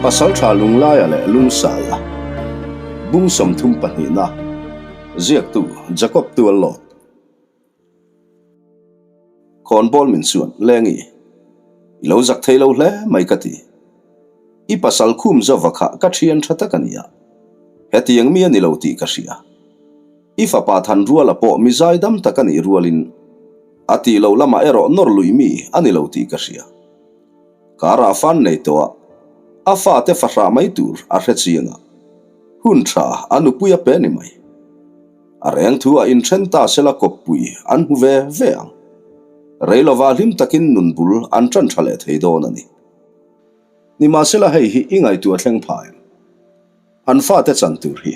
Pasaltha Lunglaia leh Lungsaia Bung 30 pahnihna Ziaktu Jacob Tuallawt Khawnbawl min chuan Lengi I lo zak thei lo hle mai ka ti. I pasal khum zova kha ka thian tha tak a nia. Hetiang mi a ni lo tih ka hria. I fapa than ruala pawh mi zaidam tak a nih rualin a tih loh lamah erawh nawr luih mi a ni lo tih ka hria. Karah fan nei tawh a, a fate fahrah mai tur a hre chiang a, hun tha a nupui a pe ni mai. A reng thu a inthen ta sela kawppui an hmu ve ve ang. Rei lova hlim takin nun bul an tan tha leh thei dawn a ni. Nimahsela hei hi i ngaihtuah thleng phah em? An fate chan tur hi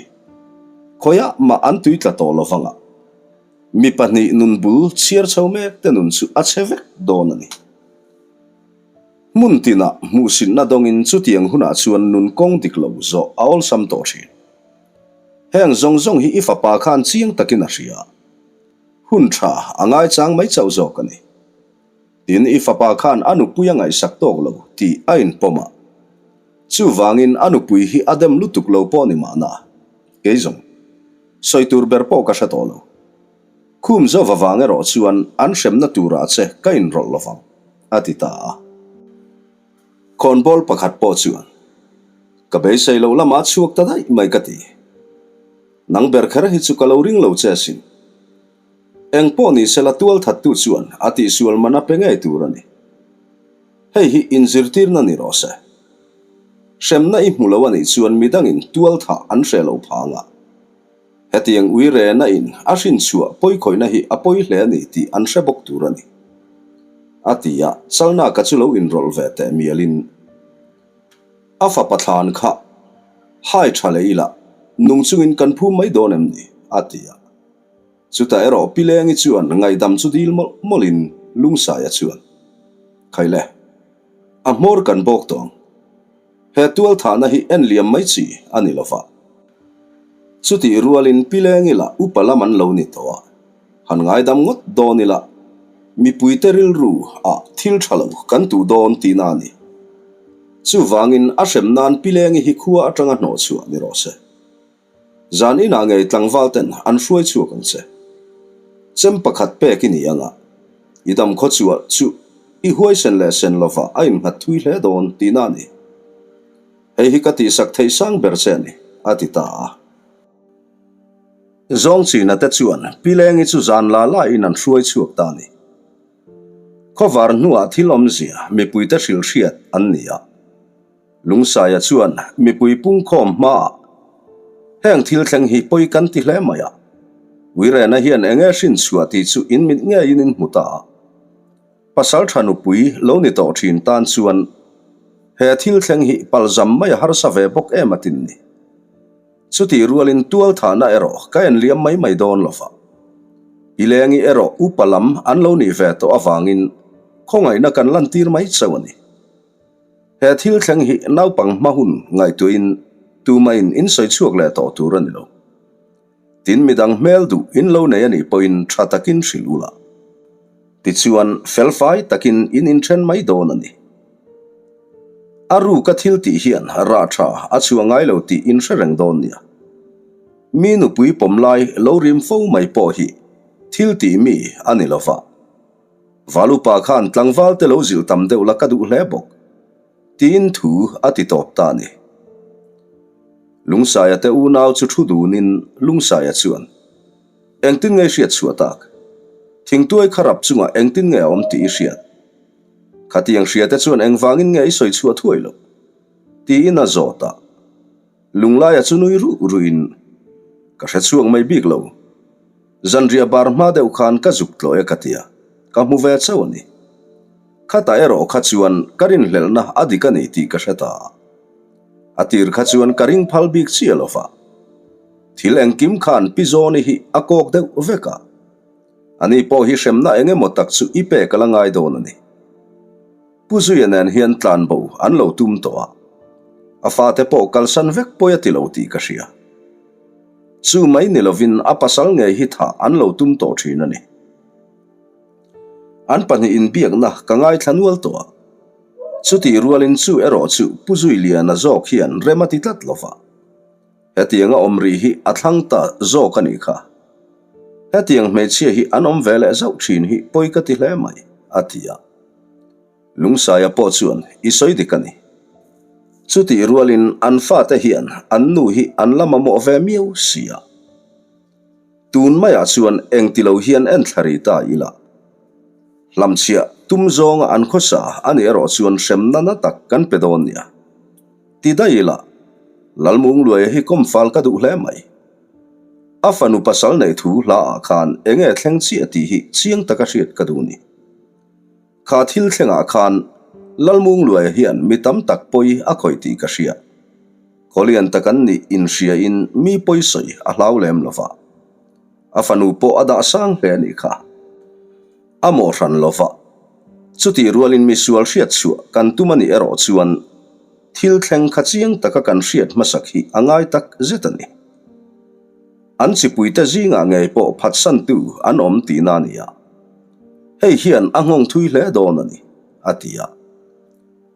khawiah mah an tui tla tawh lo vanga mi pahnih nun bul chhiar chho mek te nun chu a chhe vek dawn a ni. Hmun tinah hmuhsitna dawngin chutiang hunah chuan nun kawng dik lo zawh a awlsam tawh thin. Heng zawng zawng hi i fapa khan chiang takin a hria. Hun tha a ngaichang mai chauh zawk a ni. Tin, i fapa khan a nupui a ngaihsak tawk lo tih a inpawm a. Chuvangin a nupui hi a dem lutuk lo pawh ni mahna. Kei zawng, sawi tur ber pawh ka hre tawh lo. Khum zova vang erawh chuan an hremna turah che ka inrawlh lovang, a ti ta a. Khawnbawl pakhat pawh chuan, Ka beisei loh lamah chhuak ta daih mai ka ti. Nang ber kher hi chu ka lo ring lo che asin. Eng pawh ni sela tualthattu chuan a tihsual man a pe ngei tur a ni. Hei hi inzirtirna ni rawh se. Hremna i hmu lo a nih chuan midangin tualthah an hre lo phang a. Hetiang ui rena in a hrinchhuah pawikhawihna hi a pawi hle a ni tih an hre bawk tur a ni. A ti a, Chalnaka chu lo inrawlh ve teh mialin a fapa thlan kha hai tha leh ila nung chungin kan phum mai dawn em ni? a ti a. Chutah erawh Pi Lengi chuan ngaihdam chu dil mawlh mawlhin Lungsaia chuan, Khaile, a hmawr kan bawk tawh ang. He tualthahna hi en liam mai chi a ni lova. Chutih rualin Pi Lengi lah upa lam an lo ni tawh a, han ngaidam ngawt dawn ila mipuite rilru ah thil tha lo kan tuh dawn tihna a ni. Chuvangin a hrem nan Pi Lengi hi khua atanga hnawhchhuah ni rawh se. Zan inah ngei tlangval ten an hruai chhuak ang che. Chem pakhat pek i ni anga, i dam khaw chuah chu i huaisen leh sen lova a innghat thui hle dawn tihna a ni. Hei hi ka tihsak theih sang ber che a ni, a ti ta a. Zawng china te chuan Pi Lengi chu zan la la in an hruai chhuak ta a ni. Khawvar hnuah thil awmzia mipuite hrilhhriat an ni a. Lungsaia chuan mipui pungkhawm hmaah, Heng thil thleng hi pawi kan ti hle mai a, Uirena hian eng nge hrin chhuah tih chu in mit ngeiin in hmu ta a. Pasal tha nupui lo ni tawh thin tan chuan he thil thleng hi palzam mai a harsa ve bawk em a tin ni. Chutih rualin tual thahna erawh ka en liam mai mai dawn lo va. I lengi erawh upa lam an lo nih ve tawh avangin khawngaihna kan lantir mai chauh a ni. He thil thleng hi naupang hma hun ngaihtuahin tumahin in sawi chhuak leh tawh tur a ni lo. Tin midang hmel duh in lo nei a nih pawhin tha takin hrilh ula. Tichuan felfai takin in inthen mai dawn a ni. A ruka thil tih hian rah tha a chhuah ngai lo tih in hre reng dawn nia. Mi nupui pawm lai lo rim fo mai pawh hi thil tih mi a ni lova. Valupa khan tlangval te lo zilh tam deuh la ka duh hle bawk, tiin thu a ti tawp ta a ni. Lungsaia te unau chu thu dunin Lungsaia chuan, Engtin nge i hriat chhuah tak? Thingtuai kha rap chungah engtin nge a awm tih i hriat? Khatiang hria te chuan engvangin nge i sawi chhuah thuai loh? tiin a zawt a. Lunglaia chu nui ruh ruhin, Ka hre chhuak mai bik lo. Zanriah bar hma deuh khan ka zuk tlawh e ka tia, ka hmu ve chauh a ni. Khatah erawh kha chuan ka rinhlelhna a dik a ni tih ka hre ta. A tir kha chuan ka ring phal bik chiah lo va. Thil engkim khan Pi Zawni hi a kawk deuh vek a. Ani pawh hi hremna eng emaw tak chu i pek a la ngai dawn a ni. Pu Zuia nen hian tlanbo an lo tum tawh a, a fate pawh kalsan vek pawi a ti lo tih ka hria. Chu mai ni lovin a pasal ngei hi thah an lo tum tawh thin a ni. An pahnih inbiakna ka ngaithla nual tawh a. Chutih rualin chu erawh chu Pu Zuiliana zawk hian rem a ti tlat lo va. Hetianga awm rih hi a thlang ta zawk a nih kha. Hetiang hmeichhia hi an awm ve leh zauh thin hi pawi ka ti hle mai, a ti a. Lungsaia pawh chuan i sawi dik a ni. Chutih rualin an fate hian an nu hi an la mamawh ve miau si a. Tun maiah chuan eng ti lo hian en thla ri ta ila. Hlamchhiah tum zawnga an khawsa a nih erawh chuan hremna na tak kan pe dawn nia. Ti daih ila, Lalmungluaia hi kawmfal ka duh hle mai. A fanu pasal neih thu hlaah khan enge thleng chiah tih hi chiang taka hriat ka duh ni. Kha thil thlengah khan Lalmungluaia hian mi tam tak pawi a khawih tih ka hria. Khawlian tak an nih inhriain mi pawi sawi a hlau lem lo va. A fanu pawh a dah sang hle a nih kha. A mawh hran lo va. Chutih rualin mi sual hriat chhuah kan tum a nih erawh chuan thil thleng kha chiang taka kan hriat hmasak hi a ngai tak zet a ni. An chipuite zingah ngei pawh phatsantu an awm tihna a ni a. Hei hian a nghawng thui hle dawn a ni, a ti a.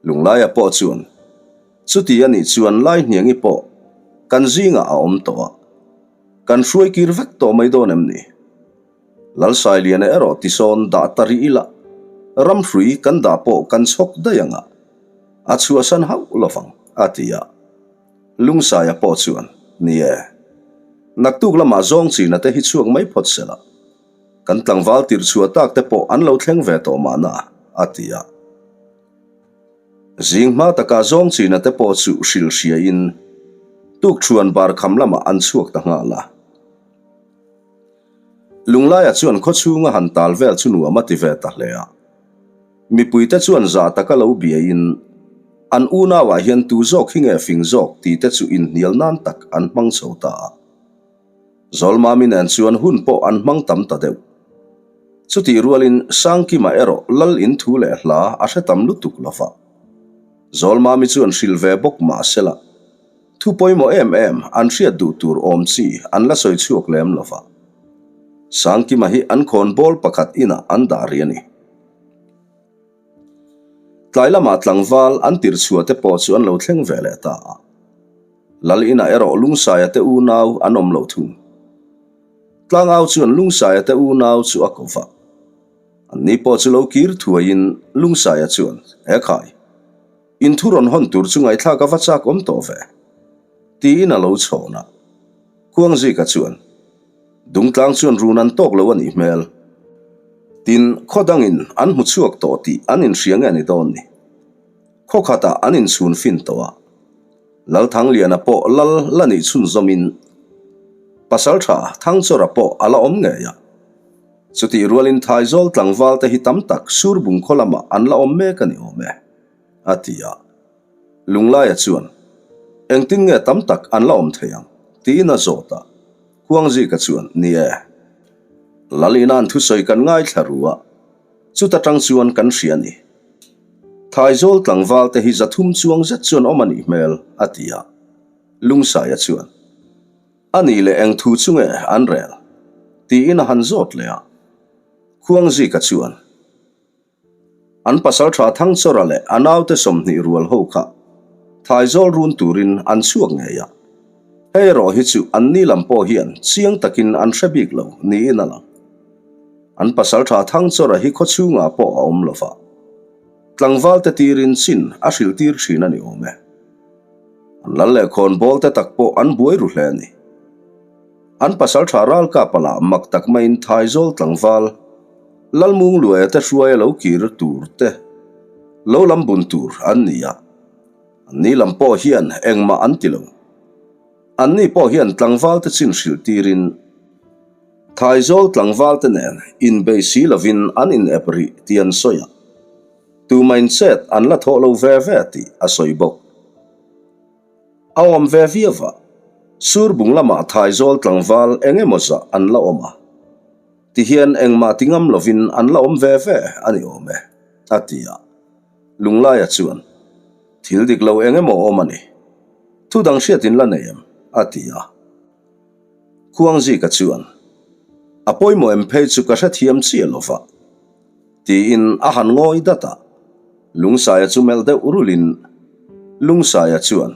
Lunglaia pawh chuan, Chuti a nih chuan Laihniangi pawh kan zingah a awm tawh a, kan hruai kir vek tawh mai dawn em ni? Lalsailiana erawh tisawn dah ta rih ila, ramhrui kan dah pawh kan chhawk daih ang a, a chhuahsan hauh lovang, a ti a. Lungsaia pawh chuan, Ni e, naktuk lamah zawng china te hi chhuak mai phawt se la. Kan tlangval tirh chhuah tak te pawh an lo thleng ve tawh mahna, a ti a. Zing hma takah zawng china te pawh chu hrilh hriain tukṭhuan bar kham lamah an chhuak ta nghal a. Lunglaia chuan khawchhunga han tal vel chu nuam a ti ve ta hle a. Mipuite chuan zah taka lo biain an unauah hian tu zawk hi nge fing zawk tih te chu inhnial nan tak an hmang chho ta a. Zawlmami nen chuan hun pawh an hmang tam ta deuh. Chutih rualin Sangkima erawh lal in thu leh hla a hre tam lutuk lo va. Zawlmami chuan hrilh ve bawk mah sela, thu pawimawh em em an hriat duh tur awm chi an la sawi chhuak lem lo va. Sangkima hi an khawnbawl pakhat inah an dah rih a ni. Tlai lamah tlangval an tirchhuah te pawh chu an lo thleng ve leh ta a. Lal inah erawh Lungsaia te unau an awm lo thung. Tlangau chuan Lungsaia te unau chu a ko va. Anni pawh chu lo kir thuaiin Lungsaia chuan, He khai, in thu rawn hawn tur chu ngaihthlak a va chak awm tawh ve, tiin a lo chhawn a. Khuangzika chuan, Dungtlang chuan run an tawk lo a nih hmel. Tin, khaw dangin an hmu chhuak tawh tih an inhria nge ni dawn ni. Khaw khatah an inchhun fin tawh a. Lalthangliana pawh lal la nih chhunzawmin Pasaltha Thangchawra pawh a la awm ngei a. Chutih rualin Thaizawl tlangval te hi tam tak Surbung khaw lamah an la awm mek a ni awm e, a ti a. Lunglaia chuan, Engtin nge tam tak an la awm thei ang? tiin a zawt a. Khuangzika chuan, Ni e. Lalina'n thusawi kan ngaithla ru a. Chuta tang chuan kan hria a ni. Thaizawl tlangval te hi 300 chuang zet chuan awm a nih hmel, a ti a. Lungsaia chuan, A nih leh eng thu chu nge an rel? tiin a han zawt leh a. Khuangzika chuan, An pasaltha Thangchawra leh a naute 20 rual ho kha Thaizawl run turin an chhuak ngei a. Hei erawh hi chu anni lam pawh hian chiang takin an hre bik lo niin a lang. An pasaltha Thangchawra hi khawchhungah pawh a awm lova, tlangvalte tirin chin a hrilh tir thin a ni awm e. An lal leh khawnbawl te tak pawh an buai ru hle a ni. An pasaltha ralkapa lah mak tak maiin Thaizawl tlangval Lalmungluaia te hruaia lo kir tur te lo lam bun tur an ni a, anni lam pawh hian engmah an ti lo. Anni pawh hian tlangvalte chin hrilh tirin Thaizawl tlangvalte nen inbei si lovin an inep rih tih an sawi a, tumain chet an la thawh lo ve ve tih a sawi bawk. A awm ve viau a, Surbung lamah Thaizawl tlangval eng emaw zah an la awm a, tihian engmah ti ngam lovin an la awm ve ve a ni awm e, a ti a. Lunglaia chuan, Thil dik lo eng emaw awm a ni. Thu dang hriatin la nei em? a ti a. Khuangzika chuan, A pawimawh em phei chu ka hrethiam chiah lo va, tiin a han ngawi dat a. Lungsaia chu melh deuh rulhin Lungsaia chuan,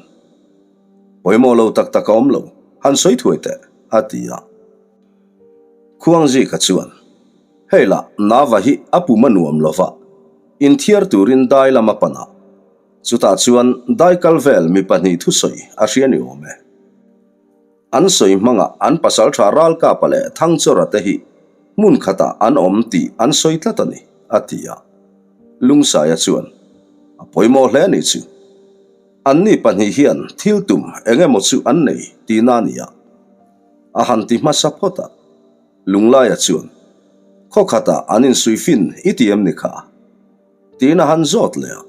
Pawimawh lo tak tak a awm lo, han sawi thuai teh, a ti a. Khuangzika chuan, Hei lah, Nava hi a pum a nuam lo va, inthiar turin dai lam a pan a, chutah chuan dai kal vel mi pahnih thusawi a hria ni awm e. An sawi hmangah an pasaltha Ralkapa leh Thangchawra te hi hmun khatah an awm tih an sawi tlat a ni, a ti a. Lungsaia chuan, A pawimawh hle a nih chu. Anni pahnih hian thil tum eng emaw chu an nei tihna a ni a. A han ti hmasa phawt a. Lunglaia chuan, Khaw khatah an insuifin i ti em ni kha? Tiin a han zawt leh a.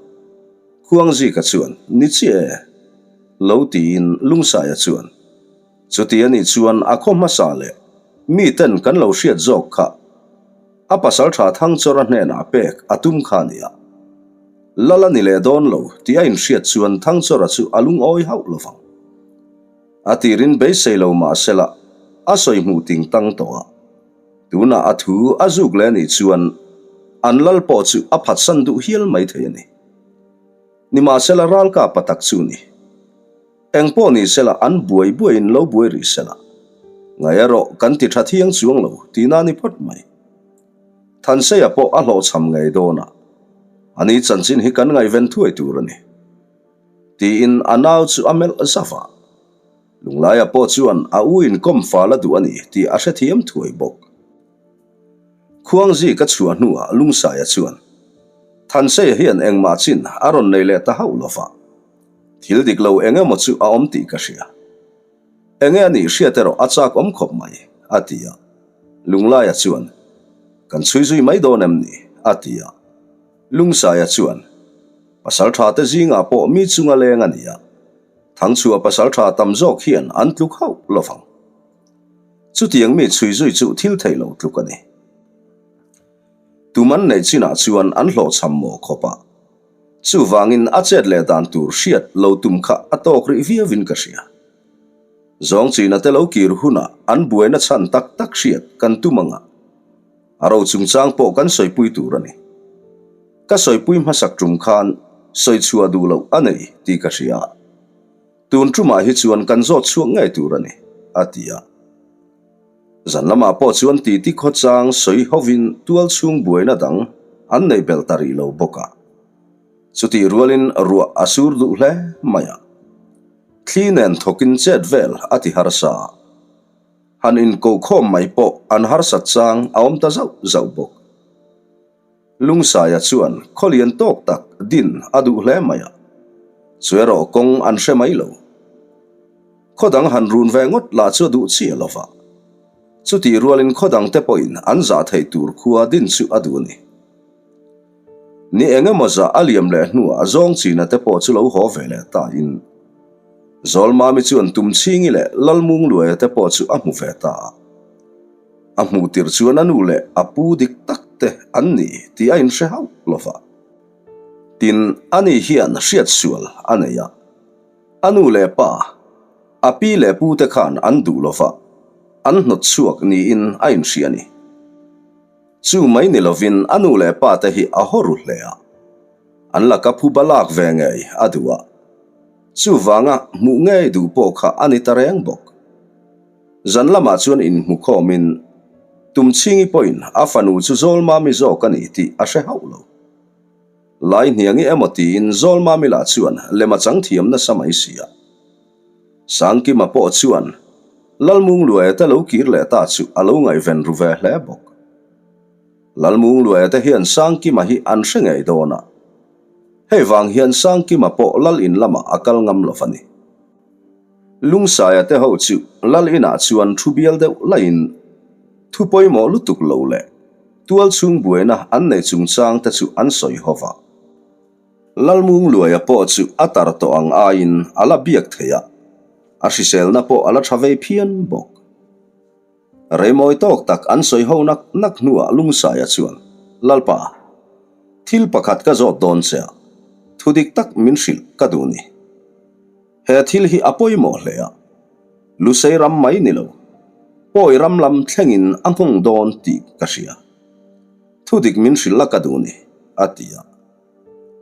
Khuangzika chuan, Ni chiah e, lo tiin Lungsaia chuan, Chuti a nih chuan a khaw hmasa leh miten kan lo hriat zawk kha a pasaltha Thangchawra hnenah pek a tum kha a nia. Lal a ni leh dawn lo tih a inhriat chuan Thangchawra chu a lungawi hauh lo vang. A tirin beisei lo mahsela a sawi hmuh ting tang tawh a. Tunah a thu a zuk leh anih chuan an lal pawh chu a phatsan duh hial mai thei a ni. Nimahsela ralka pa tak chu ni. Eng pawh ni sela an buai buaiin lo buai rih sela. Ngai erawh kan ti tha thiang chuang lo tihna a ni phawt mai. Thanseia pawh a hlawhchham ngei dawn a, ani chanchin hi kan ngaihven thuai tur a ni. Tiin a nau chu a melh zauh a. Lunglaia pawh chuan a u inkawm fal a duh a ni tih a hrethiam thuai bawk. Khuangzi ka chhuah hnuah Lungsaia chuan, Thanseia hian engmah chin a rawn nei leh ta hauh lo va, thil dik lo eng emaw chu a awm tih ka hria. Enge a nih hriat erawh a chak awm khawp mai, a ti a. Lunglaia chuan, Kan chhui zui mai dawn em ni? a ti a. Lungsaia chuan, Pasal tha te zingah pawh mi chunga leng a ni a, Thangchhuah pasal tha tam zawk hian an tluk hauh lo vang. Chutiang mi chhui zui chu thil theih lo tluk a ni. Tum an neih chinah chuan an hlawhchham maw khawp a. Chuvangin a chet leh dan tur hriat lo tum kha a tawk rih viauin ka hria. Zawng china te lo kir hunah an buaina chhan tak tak hriat kan tum ang a. A ro chungchang pawh kan sawipui tur a ni. Ka sawipui hmasak tum khan sawi chhuah duh loh a nei tih ka hria a. Tun tumah hi chuan kan zawt chhuak ngei tur a ni, a ti a. Zan lamah pawh chuan titi khawchang sawi hovin tual chhung buaina dang an neih belh ta rih lo bawk a. Chutih rualin ruah a sur duh hle mai a. Thli nen thawkin chet vel a ti harsa a. Han inkohkhawm mai pawh an harsat chang a awm ta zauh zauh bawk. Lungsaia chuan khaw lian tawk tak din a duh hle mai a, chu erawh kawng an hre mai lo. Khaw dang han run ve ngawt lah chu a duh chiah lo va, chutih rualin khaw dangte pawhin an zah theih tur khua din chu a duh a ni. Ni eng emaw zah a liam leh hnuah a zawng china te pawh chu lo haw ve leh ta in Zawlmami chuan Tumchhingi leh Lalmungluaia te pawh chu a hmu ve ta a. A hmuh tirh chuan a nu leh a pu dik tak te an ni tih a inhre hauh lo va. Tin, ani hian hriat sual a nei a. A nu leh pa, a pi leh pu te khan an duh lo va, an hnawt chhuak niin a inhria a ni. Chu mai ni lovin a nu leh pa te hi a haw ru hle a. An laka phuba lak ve ngei a duh a. Chuvanga hmuh ngei duh pawh kha a ni ta reng bawk. Zan lamah chuan inhmukhawmin Tumchhingi pawhin a fanu chu Zawlmami zawk a ni tih a hre hauh lo. Lai hniangi emaw tiin Zawlmami lah chuan lem a chang thiam nasa mai si a. Sangkima pawh chuan Lalmungluaia te lo kir leh ta chu a lo ngaihven ru ve hle bawk. Lalmungluaia te hian Sangkima hi an hre ngei dawn a. Hei vang hian Sangkima pawh Lal in lamah a kal ngam lo va ni. Lungsaia te ho chu Lal inah chuan thu bial deuh laiin thu pawimawh lutuk lo leh tual chhung buaina an nei chungchang te chu an sawi ho va. Lalmungluaia pawh chu a tar tawh ang aiin a la biak thei a, a hriselna pawh a la tha vei phian bawk. Reimawi tawk tak an sawi ho nak nak hnuah Lungsaia chuan, Lalpa, thil pakhat ka zawt dawn che a, thu dik tak min hrilh ka duh ni. He thil hi a pawimawh hle a, Lusei ram mai ni lo, Pawi ram lam thlengin a nghawng dawn tih ka hria. Thu dik min hrilh la ka duh ni, a ti a.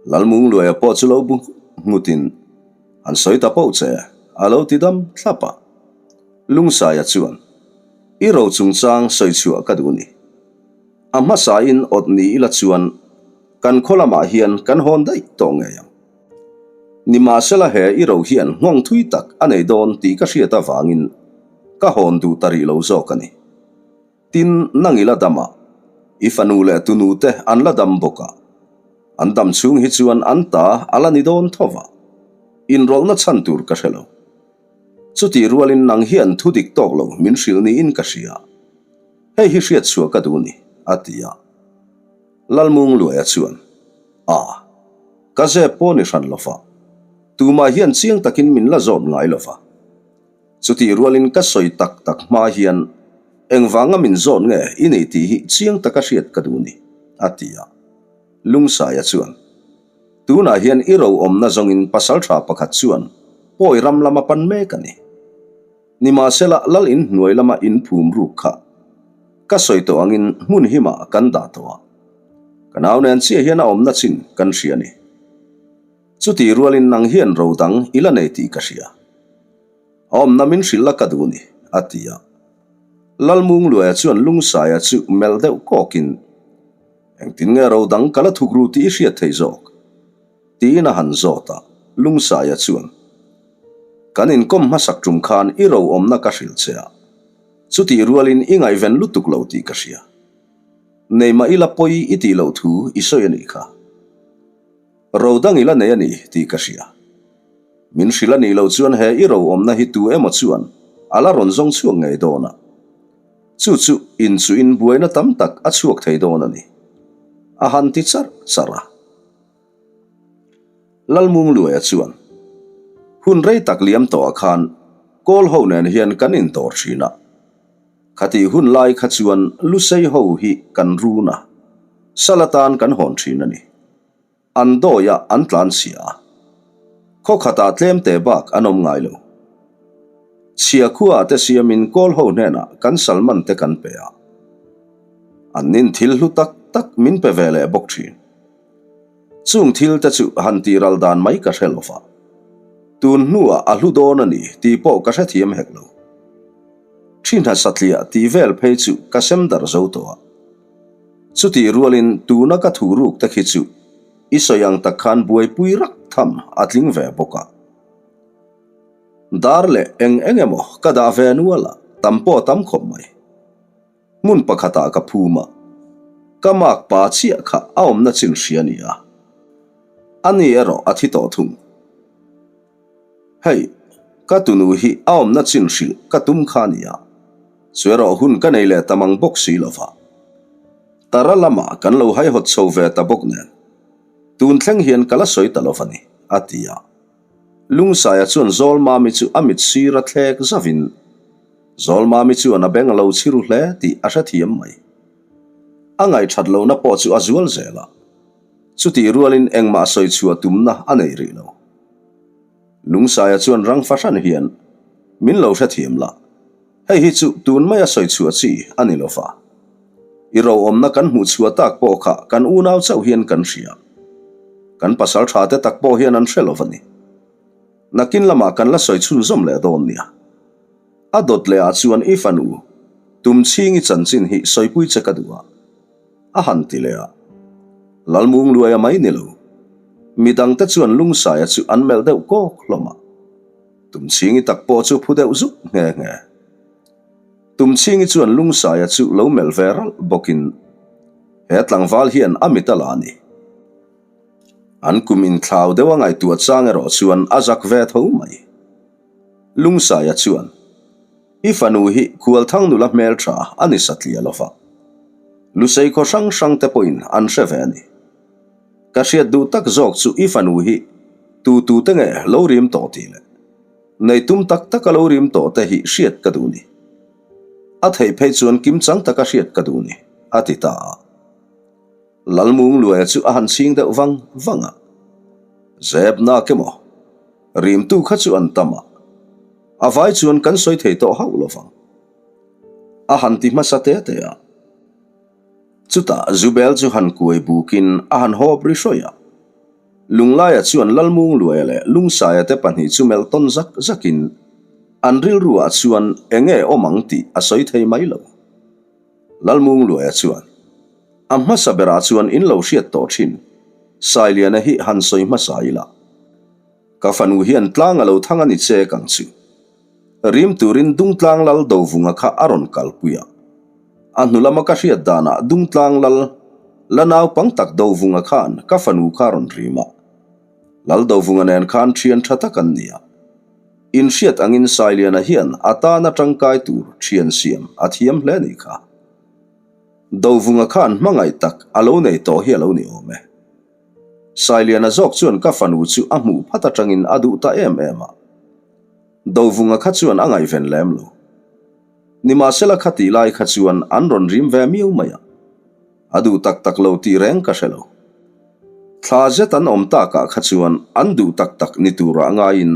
Lalmungluaia pawh chu lo bu nghutin an sawi ta poh che a lo ti dam thlap a. Lungsaia chuan, I ro chungchang sawi chhuah ka duh ni. A hmasain awt ni ila chuan kan khaw lamah hian kan hawn daih tawh ngei ang. Nimahsela he i ro hian nghawng thui tak a nei dawn tih ka hriat avangin ka hawn duh ta rih lo zawk a ni. Tin, nang i la dam a, i fanu leh tunu te an la dam bawk a, an dam chhung hi chuan an ta a la ni dawn tho va, inrawlhna chhan tur ka hre lo. Chutih rualin nang hian thu dik tawk lo min hrilh niin ka hria. Hei hi hriat chhuah ka duh ni, a ti a. Lalmungluaia chuan, A, ka zep pawh ni hran lo va, tumah hian chiang takin min la zawt ngai lo va. Chutih rualin ka sawi tak tak hma hian engvanga min zawt nge i nei tih hi chiang taka hriat ka duh ni, a ti a. Lungsaia chuan, Tunah hian i ro awmna zawngin pasaltha pakhat chuan pawi ram lama pan mek a ni. Nimahsela lal in hnuai lama in phum ruk kha ka sawi tawh angin hmun himah kan dah tawh a. Ka nau nen chiah hian a awmna chin kan hria a ni. Chutih rualin nang hian ro dang i la nei tih ka hria. A awmna min hrilh la ka duh ni, a ti a. Lalmungluaia chuan Lungsaia chu melh deuh kawkin, Engtin nge ro dang ka la thuk ru tih i hriat thei zawk? tiin a han zawt a. Lungsaia chuan, Kan inkawm hmasak tum khan i ro awmna ka hrilh che a, chutih rualin i ngaihven lutuk lo tih ka hria. Nei mah ila pawi i tih loh thu i sawi a nih kha. Ro dang i la nei a ni tih ka hria. Min hrilh a nih loh chuan he i ro awmna hi tu emaw chuan a la rawn zawng chhuak ngei dawn a. Chu chu inchuhin buaina tam tak a chhuak thei dawn a ni. A han ti charh charh a. Lalmungluaia chuan, Hun rei tak liam tawhah khan Kawl ho nen hian kan intawr thin a. Khatih hun lai kha chuan Lusei ho hi kan run a, sal atan kan hawn thin a ni. An dawi a, an tlan chhia a. Khaw khatah tlem te bak an awm ngai lo. Chhia khuaah te siamin kawl ho hnenah kan salman te kan pe a. An nin thil hlu tak tak min pe ve leh bawk thin. Chung thil te chu han tih ral dan mai ka hre lo va. Tun hnuah a hlu dawn a ni tih pawh ka hrethiam hek lo. Thi hna satliah tih vel phei chu ka sem darh zo tawh a. Chutih rualin tuna ka thu ruk te khi chu i sawi ang tak khan buaipui rak tham a tling ve bawk a. Dar leh eng eng emaw ka dah ve nual a, tam pawh a tam khawp mai. Hmun pakhatah ka phum a, ka mak pa chiah kha a awmna chin hria a ni a. Ani erawh a thi tawh thung. Hei, ka tunu hi a awmna chin hrilh ka tum kha a nia, chu erawh hun ka nei leh ta mang bawk si lo va. Tara lamah kan lo haihawt chho ve ta bawk nen, tun thleng hian ka la sawi ta lo va ni, a ti a. Lungsaia chuan Zawlmami chu a mit sir a thlek zauhin, Zawlmami chuan a beng a lo chhiru hle tih a hrethiam mai. A ngaihthat lohna pawh chu a zual zel a. Chutih rualin engmah sawi chhuah tumna a nei rih lo. Lungsaia chuan rang fahran hian, Min lo hrethiam la, hei hi chu tun maia sawi chhuah chi a ni lo va. I roawmna kan hmuh chhuah tak pawh kha kan unau chauh hian kan hria. Kan pasal tha te tak pawh hian an hre lo va ni. Nakin lamah kan la sawi chhunzawm leh dawn nia. A dawt lehah chuan i fanu, Tumchhingi chanchin hi sawipui che ka duh a. A han ti leh a. Lalmungluaia mai ni lo. Mi dangte chuan Lungsaia chu an melh deuh kawk hlawm a. Tumchhingi tak pawh chu phu deuh zuk nghe nghe. Tumchhingi chuan Lungsaia chu lo melh ve ralh bawkin, He tlangval hian a mit a la a ni. An kum inthlau deuh a ngaihtuah chang erawh chuan a zak ve tho mai. Lungsaia chuan. I fanu hi Khualthang nula hmel tha a ni satliah lo va. Lusei khaw hrang hrang te pawhin an hre ve a ni. Ka hriat duh tak zawk chu i fanu hi tu tu te nge lo rim tawh tih leh nei tum tak taka lo rim tawh te hi hriat ka duh ni. A theih phei chuan kimchang taka hriat ka duh ni, a ti ta a. Lalmungluaia chu a han chhing deuh vang vang a. Zep nak emaw? Rimtu kha chu an tam a, a vai chuan kan sawi thei tawh hauh lo vang. A han ti hmasa te te a. Chutah Zubel chu han kuai bukin a han hawp ri hrawih a. Lunglaia chuan Lalmungluaia leh Lungsaia te pahnih chu melh tawn zak zakin an rilruah chuan enge awm ang tih a sawi thei mai lo. Lalmungluaia chuan, A hmasa berah chuan in lo hriat tawh thin, Sailiana hi han sawi hmasa ila. Ka fanu hian tlang a lo thang a ni chek ang chu. Rim turin Dungtlang Lal Dovunga kha a rawn kalpui a. A hnu lama ka hriat danah Dungtlang Lal la naupang tak Dovunga khan ka fanu kha a rawn rim a. Lal Dovunga nen khan thian tha tak an ni a. Inhriat angin Sailiana hian a tana tangkai tur thian siam a thiam hle ni kha. Dovunga khan hmangaih tak a lo nei tawh hi a lo ni awm e. Sailiana zawk chuan ka fanu chu a hmuh phat atangin a duh ta em em a. Dovunga kha chuan a ngaihven lem lo. Nimahsela kha tih lai kha chuan an rawn rim ve miau mai a. A duh tak tak lo tih reng ka hre lo. Thla zet an awm takah kha chuan an duh tak tak ni turah ngaiin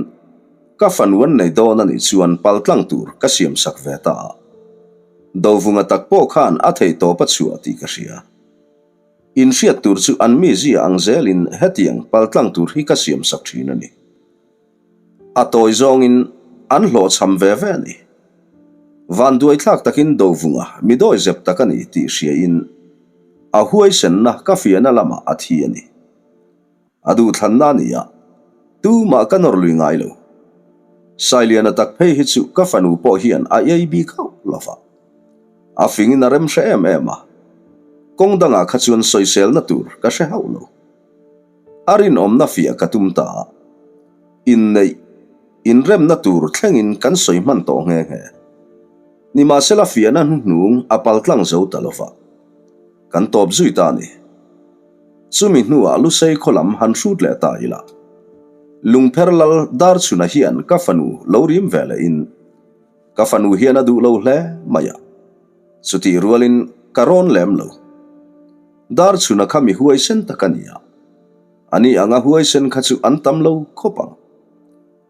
ka fanu an nei dawn a nih chuan paltlang tur ka siamsak ve ta a. Dovunga tak pawh khan a theihtawp a chhuah tih ka hria. Inhriat tur chu an mizia ang zelin hetiang paltlang tur hi ka siamsak thin a ni. A tawi zawngin an hlawhchham ve ve a ni. Vanduaithlak takin Dovunga mi dawi zep tak a ni tih hriain a huaisenna ka fiahna lamah a thi a ni. A duhthlanna a ni a, tumah ka nawr lui ngai lo. Sailiana tak phei hi chu ka fanu pawh hian a iai bik hauh lo va. A fingin a rem hre em em a, kawng dangah kha chuan sawiselna tur ka hre hauh lo. A rinawmna fiah ka tum ta a, inneih, inremna tur thlengin kan sawi hman tawh nghe nghe. Nimahsela fiahna hnuhnung a paltlang zo ta lo va, kan tawp zui ta a ni. Chumi hnuah Lusei khaw lam han hrut leh ta ila. Lungpher lal Darchhuna hian ka fanu lo rim ve lehin ka fanu hian a duh lo hle mai a. Chutih rualin ka rawn lem lo. Darchhuna kha mi huaisen tak a ni a. Ani anga huaisen kha chu an tam lo khawp ang.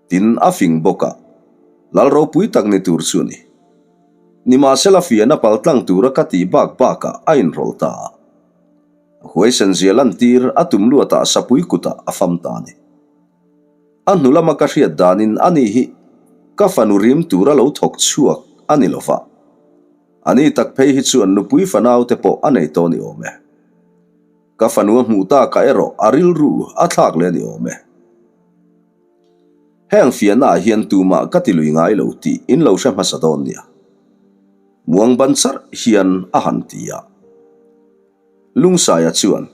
Tin a fing bawk a, lal ropui tak ni tur chu a ni. Nimahsela fiahna paltlang tura ka tih bak bakah a inrawlh ta a. A huaisen zia lantir a tum luatah sapui kutah a fam ta a ni. A hnu lama ka hriat danin ani hi ka fanu rim tura lo thawk chhuak a ni lova. Ani tak phei hi chuan nupui fanaute pawh a nei tawh ni awm e. Ka fanu a hmuh takah erawh a rilru a thlak leh a ni awm e. Heng fiahnaah hian tumah ka ti lui ngai lo tih in lo hre hmasa dawn nia. Muang ban charh hian a han ti a. Lungsaia chuan,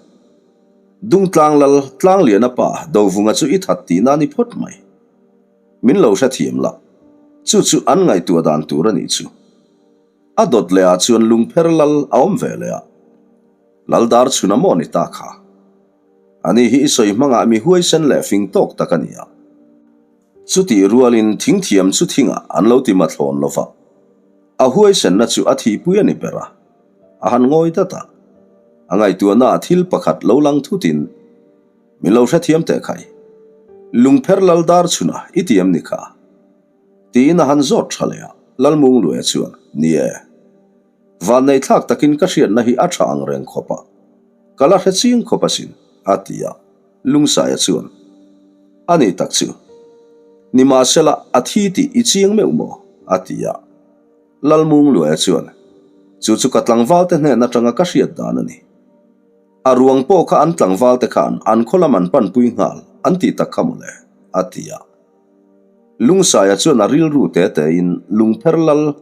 Dungtlang lal Tlangliana pa Dovunga chu i that tihna a ni phawt mai. Min lo hrethiam la, chu chu an ngaihtuah dan tur a nih chu. A dawt leh ah chuan lungpher lal a awm ve leh a. Lal dar chhun a maw ni ta kha. Ani hi i sawi hmangah mi huaisen leh fing tawk tak a ni a. Chutih rualin thingthiam chu thingah an lo ti mathlawn lo va. A huaisenna chu a thihpui a ni ber a. A han ngawi dat a. A ngaihtuahna ah thil pakhat lo lang thutin, Min lo hrethiam teh khai. Lungpher lal dar chhun a i ti em ni kha? Tiin a han zawt tha leh a, Lalmungluaia chuan, Ni e. Vanneihthlak takin ka hriatna hi a tha ang reng khawp a, ka la hre ching khawp asin, a ti a, Lungsaia chuan, A ni tak chu. Nimahsela, a thi tih i ching meuh maw? a ti a. Lalmungluaia chuan, Chu chu ka tlangvalte hnen atanga ka hriat dan a ni. A ruang pawh kha an tlangvalte khan an khaw lam an panpui nghal an tih tak kha mawle, a ti a. Lungsaia chuan a rilru te tein Lungpher lal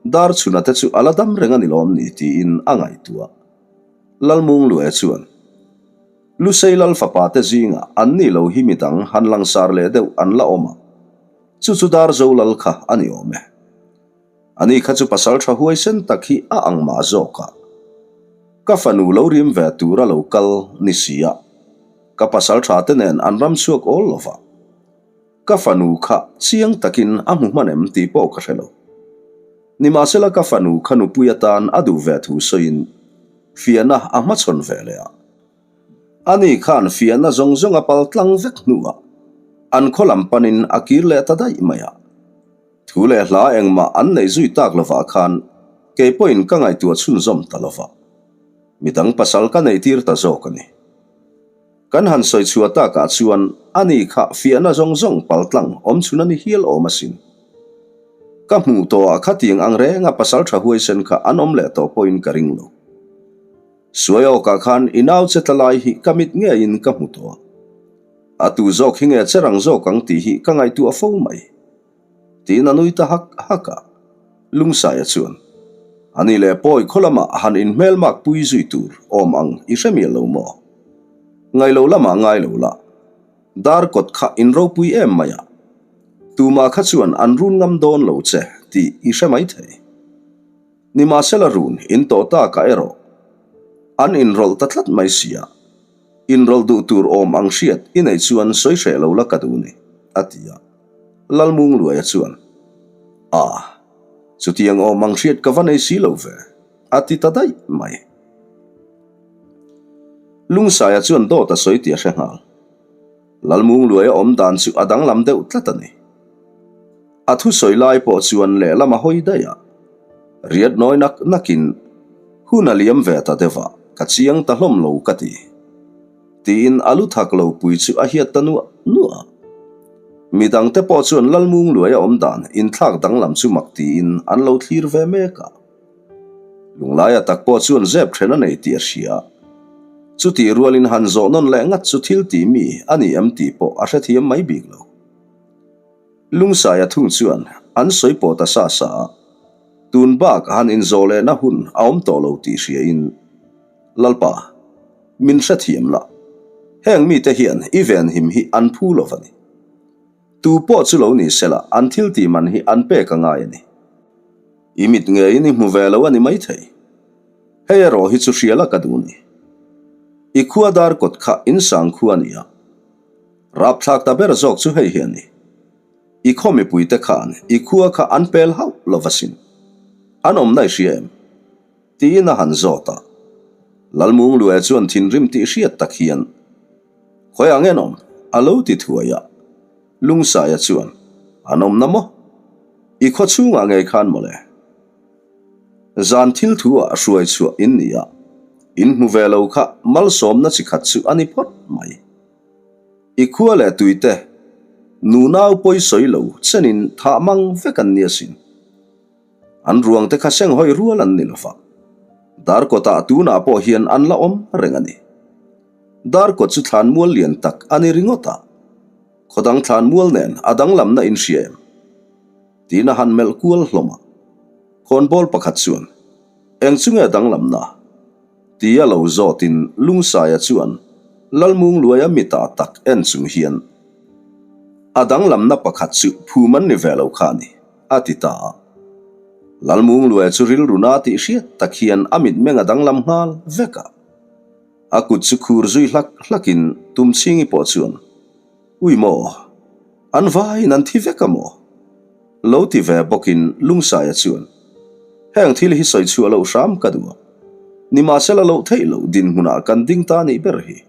Darchhuna te chu a la dam reng a ni lawm ni tiin a ngaihtuah. Lalmungluaia chuan, Lusei lal fapa te zingah an ni lo hi midang han langsar leh deuh an la awm a, chu chu Darzo lal kha a ni awm e. Ani kha chu pasal tha huaisen tak hi a ang mah zawk a. Ka fanu lo rim ve tur a lo kal ni si a, ka pasal tha te nen an ram chhuak awl lo va. Ka fanu kha chiang takin a hmu hman em tih pawh ka hre lo. Nimahsela ka fanu kha nupui atan a duh ve thu sawiin fiahna a hmachhawn ve leh a. Ani khan fiahna zawng zawng a pal tlang vek hnuah an khaw lam panin a kir leh ta daih mai a. Thu leh hla engmah an neih zui tak lovah khan kei pawhin ka ngaihtuah chhunzawm ta lova. Midang pasal ka neih tir ta zawk a ni. Kan han sawi chhuah takah chuan ani kha fiahna zawng zawng paltlang awm chhun a ni hial awm asin. Ka hmuh tawhah khatiang ang renga pasal tha huaisen kha an awm leh tawh pawhin ka ring lo. Suai awkah khan i nau che tla lai hi ka mit ngeiin ka hmu tawh a. A tu zawk hi nge che rang zawk ang tih hi ka ngaihtuah fo mai. Tiin a nui ta hak hak a. Lungsaia chuan, Ani leh pawi khaw lamah han inhmelmak pui zui tur awm ang i hre mial lo maw? Ngailo lamah ngai lo la, dar kawt kha in ropui em mai a, tumah kha chuan an run ngam dawn lo che tih i hre maithei. Nimahsela run in tawh takah erawh an inrawlh ta tlat mai sia, inrawlh duh tur awm ang hriat i neih chuan sawi hreh lo la ka duh ni, a ti a. Lalmungluaia chuan, A, chutiang awm ang hriat ka va nei si lo ve, a ti ta daih mai. Lungsaia chuan dawt a sawi tih a hre nghal. Lalmungluaia awm dan chu a danglam deuh tlat a ni. A thusawi lai pawh chuan lehlam a hawi daih a, riat nawi nak nakin hun a liam ve ta deuh a, ka chiang ta hlawm lo ka ti. Tiin a lu thak lo pui chu a hiat ta nuah nuah a. Midangte pawh chuan Lalmungluaia awm dan inthlak danglam chu mak tiin an lo thlir ve mek a. Lunglaia tak pawh chuan zep then a nei tih a hria. Chutih rualin han zawh nawn leh ngat chu thil tih mi a ni em tih pawh a hrethiam mai bik lo. Lungsaia thung chuan an sawi pawh ta sa sa a, tun bak han inzawh lehna hun a awm tawh lo tih hriain, Lalpa, min hrethiam la, heng mite hian i venhim hi an phu lo va ni. Tu pawh chu lo ni sela an thil tih man hi an pek a ngai a ni. I mit ngeiin i hmu ve lo a ni maithei. Hei erawh hi chu hria la ka duh ni. I khua dar kawt kha insang khua a ni a. Rapthlak ta ber zawk chu hei hi a ni. I khaw mipuite khan i khua kha an pel hauh lo va sin. An awmna i hria em? Tiin a han zawt a. Lalmungluaia chuan thinrim tih hriat tak hian, Khawiah nge an awm? a lo ti thuai a. Lungsaia chuan, An awmna maw? I khaw chhungah ngei khan mawle. Zan thil thu ah hruai chhuah in ni a, in hmu ve lo kha malsawmna chi khat chu a ni phawt mai. I khua leh tuite, nunau pawi sawi lo chenin thah mang vek an ni asin. An ruang te kha senghawi rual an ni lova, Darkawtah tunah pawh hian an la awm reng a ni. Darkawt chu thlan mual lian tak a ni ringawt a, khawdang thlan mual nen a danglamna in hria em? Tiin a han melh kual hlawm a. Khawnbawl pakhat chuan, Eng chu nge danglamna? Tia lo zawtin Lungsaia chuan Lalmungluaia mitah tak en chung hian, A danglamna pakhat chu phum an ni ve lo kha a ni, a ti ta a. Lalmungluaia chu rilru na tih hriat tak hian a mitmeng a danglam nghal vek a. A kut chu khur zui hlak hlakin Tumchhingi pawh chuan, Ui maw? An vaiin an thi vek a maw? Lo ti ve bawkin Lungsaia chuan, Heng thil hi sawi chhuah loh hram ka duh a, nimahsela loh theih loh dinhmunah kan ding ta nih ber hi.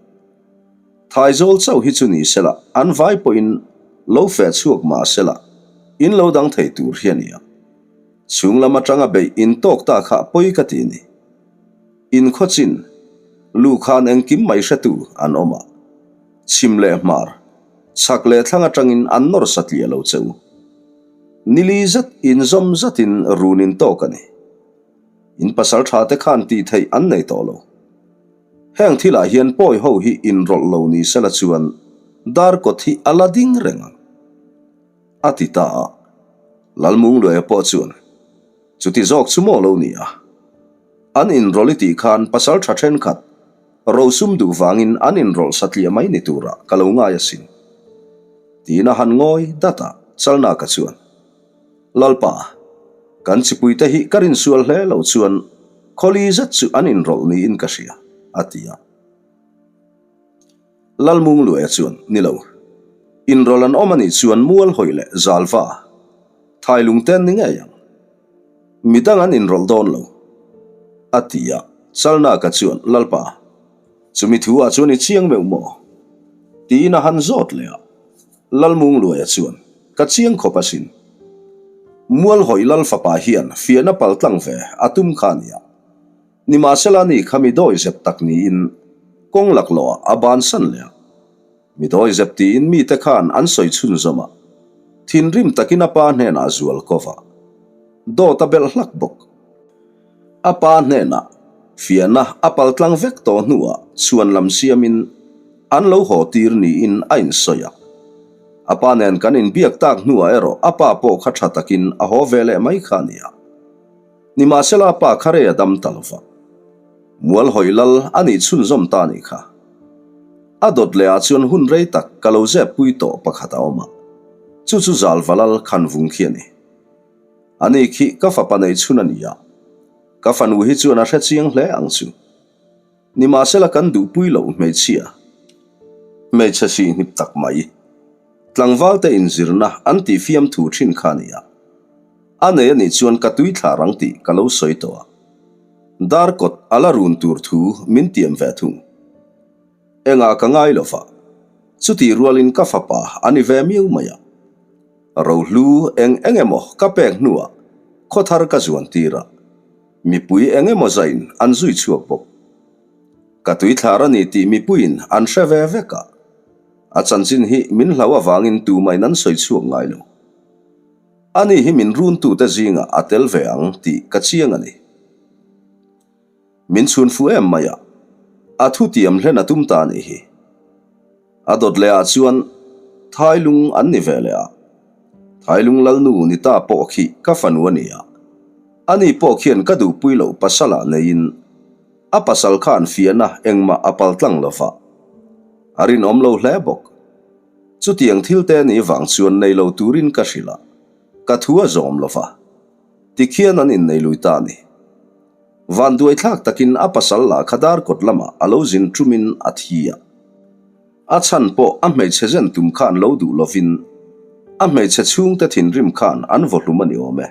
Thaizawl chauh hi chu ni sela an vai pawhin lo feh chhuak mahsela in lo dang thei tur hi a nia. Chhung lam atanga beih in tawk ta kha pawi ka ti ni. In khawchin, lu khan engkim mai hretu an awm a. Chhim leh hmar, chhak leh thlang atangin an nawr satliah lo che u. Nili zet inzawm zatin run in tawk a ni. In pasal tha te khan tih theih an nei tawh lo. Heng thilah hian pawi ho hi inrawlh lo ni sela chuan dar kawt hi a la ding reng ang. A ti ta a. Lalmungluaia pawh chuan, Chuti zawk chu maw lo ni a? An inrawlh i tih khan pasal tha thenkhat Rosum duh vangin an inrawlh satliah mai ni turah ka lo ngai asin. Tiin a han ngawi dat a, Chalnaka chuan, Lalpa, kan chipuite hi ka rinsual hle lo chuan khawli zet chu an inrawlh niin ka hria, a ti a. Lalmungluaia chuan, Ni lo, inrawlh an awm a nih chuan mual hawi leh zalva thailung te an ni ngei ang. Midang an inrawlh dawn lo, a ti a. Chalnaka chuan, Lalpa, chumi thu ah chuan i chiang meuh maw? Tiin a han zawt leh a. Lalmungluaia chuan, Ka chiang khawp asin. Mualhawih Lal fapa hian fiahna paltlang ve a tum kha a nia. Nimahsela ni kha mi dawi zep tak niin kawng laklawh ah a bansan leh a. Mi dawizep tiin mite khan an sawi chhunzawm a, thinrim takin a pa hnenah zual ko va, dawt a belh hlak bawk. A pa hnenah fiahna a paltlang vek tawh hnuah chhuan lam siamin an lo haw tir niin a insawi a. A pa nen kan inbiak tak hnuah erawh a pa pawh kha tha takin a haw ve leh mai kha a nia. Nimahsela a pa kha rei a dam ta lova. Mual hawi lal a nih chhunzawm ta a nih kha. A dawt leh ah chuan hun rei tak ka lo zep pui tawh pakhat a awm a, chu chu Zalva lal Khanvung khi a ni. Ani khi ka fapa neih chhun a ni a, ka fanu hi chuan a hre chiang hle ang chu. Nimahsela kan duhpui loh hmeichhia, hmeichhe sihhnip tak mai, tlangvalte inzirna an tih fiamthu thin kha a ni a. A nei a nih chuan ka tui thla rang tih ka lo sawi tawh a. Darkawt a la run tur thu min tiam ve thung. Engah ka ngai lo va, chutih rualin ka fapa a ni ve miau mai a. Rohlu eng eng emaw ka pek hnuah khawthar ka zuan tir a, mipui eng emaw zain an zui chhuak bawk. Ka tuithlar a ni tih mipuiin an hre ve vek a, a chanchin hi min hlau avangin tumahin an sawi chhuak ngai lo. Ani hi min runtute zingah a tel ve ang tih ka chiang a ni. Min chhun fu em mai a, a thutiam hlen a tum ta a nih hi. A dawt leh ah chuan Thailung an ni ve leh a, Thailung lalnu ni ta pawh khi ka fanu a ni a, ani pawh khian ka duhpui loh pasal ah neiin a pasal khan fiahna engmah a paltlang lo va, a rinawm lo hle bawk. Chutiang thil te nih vang chuan nei lo turin ka hrilh a, ka thu a zawm lo va, tikhian an innei lui ta a ni. Vanduai thlak takin a pasal lah kha darkawt lamah a lo zin ṭumin a thi a. A chhan pawh a hmeichhe zen tum khan lo duh lovin a hmeichhe chhungte thinrim khan an vaw hlum a ni awm e.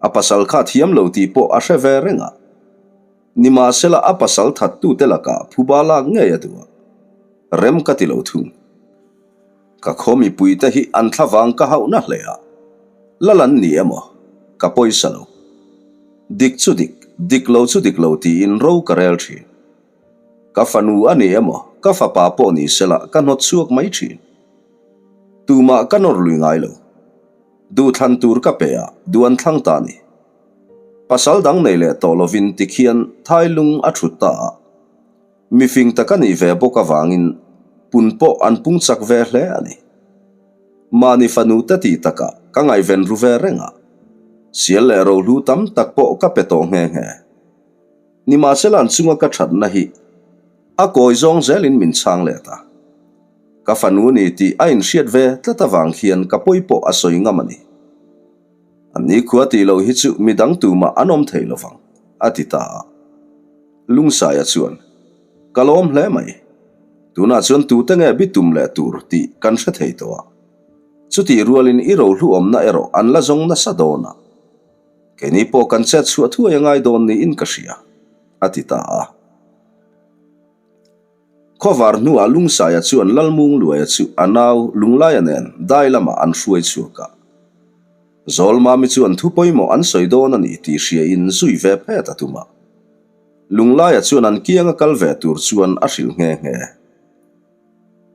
A pasal kha thiam lo tih pawh a hre ve reng a. Nimahsela a pasal thattute lakah phuba lak ngei a duh a. Rem ka ti lo thung. Ka khaw mipuite hi an thlavang ka hauhna hle a, lal an ni emaw ka pawisa lo. Dik chu dik, dik lo chu dik lo tiin ro ka rel thin. Ka fanu a ni emaw ka fapa pawh ni sela ka hnawt chhuak mai thin. Tumah ka nawr lui ngai lo. Duhthlan tur ka pe a, duh an thlang ta a ni. Pasal dang nei leh tawh lovin tikhian thailung a thut ta a. Mifing tak a nih ve bawk avangin pun pawh an pung chak ve hle a ni. Mahni fanu te tih takah ka ngaihven ru ve reng a, sial leh rohlu tam tak pawh ka pe tawh nghe nghe. Nimahsela an chunga ka thatna hi a kawi zawng zelin min chhang let a. Ka fanu ni tih a inhriat ve tlat avang hian ka pawi pawh a sawi ngam a ni. An nikhua tih loh hi chu midang tumah an awm thei lovang, a ti ta a. Lungsaia chuan, Ka lawm hle mai. Tunah chuan tute nge bitum leh tur tih kan hre thei tawh a. Chutih rualin i rohluawmna erawh an la zawng nasa dawn a. Keini pawh kan chet chhuah thuai a ngai dawn niin ka hria, a ti ta a. Khawvar hnuah Lungsaia chuan Lalmungluaia chu a nau Lunglaia nen dai lamah an hruai chhuak a. Zawlmami chuan thu pawimawh an sawi dawn a ni tih hriain zui ve phet a tum a. Lunglaia chuan an kianga kal ve tur chuan a hrilh nghe nghe.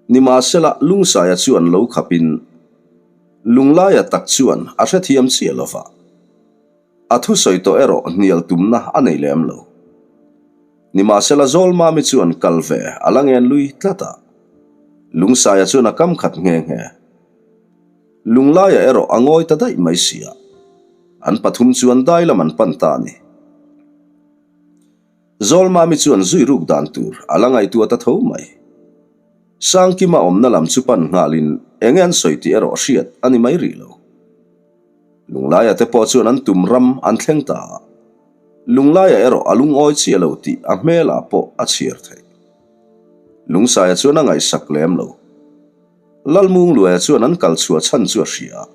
Nimahsela Lungsaia chuan lo khapin Lunglaia tak chuan a hrethiam chiah lova. A thusawi tawh erawh hnial tumna a nei lem lo. Nimahsela Zawlmami chuan kal ve a la ngen lui tlat a. Lungsaia chuan a kam khat nghe nghe. Lunglaia erawh a ngawi ta daih mai sia. An pathum chuan dai lam an pan ta a ni. Zawlmami chuan zui ruk dan tur a la ngaihtuah ta tho mai. Sangkima awmna lam chu pan nghalin enge an sawi tih erawh hriat a ni mai rih lo. Lunglaia te pawh chuan an tum ram an thleng ta a, Lunglaia erawh a lungawi chiah lo tih a hmelah pawh a chhiar theih. Lungsaia chuan a ngaihsak lem lo. Lalmungluaia chuan an kal chhuah chhan chu a hria a,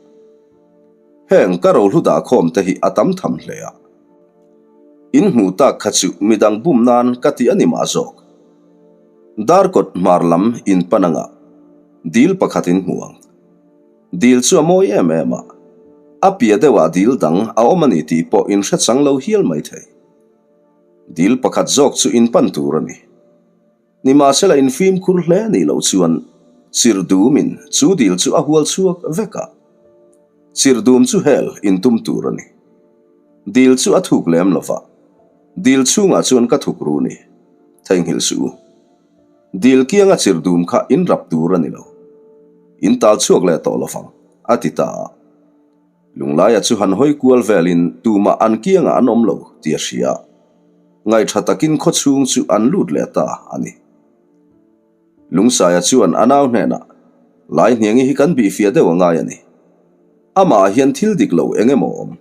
Heng ka rohlu dahkhawm te hi a tam tham hle a, in hmuh tak kha chu midang bum nan ka ti a ni mah zawk. Darkawt hmar lam in pan anga dil pakhat in hmu ang. Dil chu a mawi em em a, a piah deuhah dil dang a awm a ni tih pawh in hre chang lo hial mai thei. Dil pakhat zawk chu in pan tur a ni. Nimahsela in fimkhur hle nih loh chuan chirdumin chu dil chu a hual chhuak vek a. Chirdum chu hel in tum tur a ni. Dil chu a thuk lem lo va, dil chhungah chuan ka thuk ru ni. Theihnghilh suh u. Dil kianga chirdum kha in rap tur a ni lo. In tal chhuak leh tawh lo vang, a ti ta a. Lunglaia chu han hawi kual velin tumah an kiangah an awm lo tih a hria. Ngaihṭha takin khawchhung chu an lut leh ta a ni. Lungsaia chuan a nau hnenah, Laihniangi hi kan bihfiah deuh a ngai a ni. Amah hian thil dik lo eng emaw awm.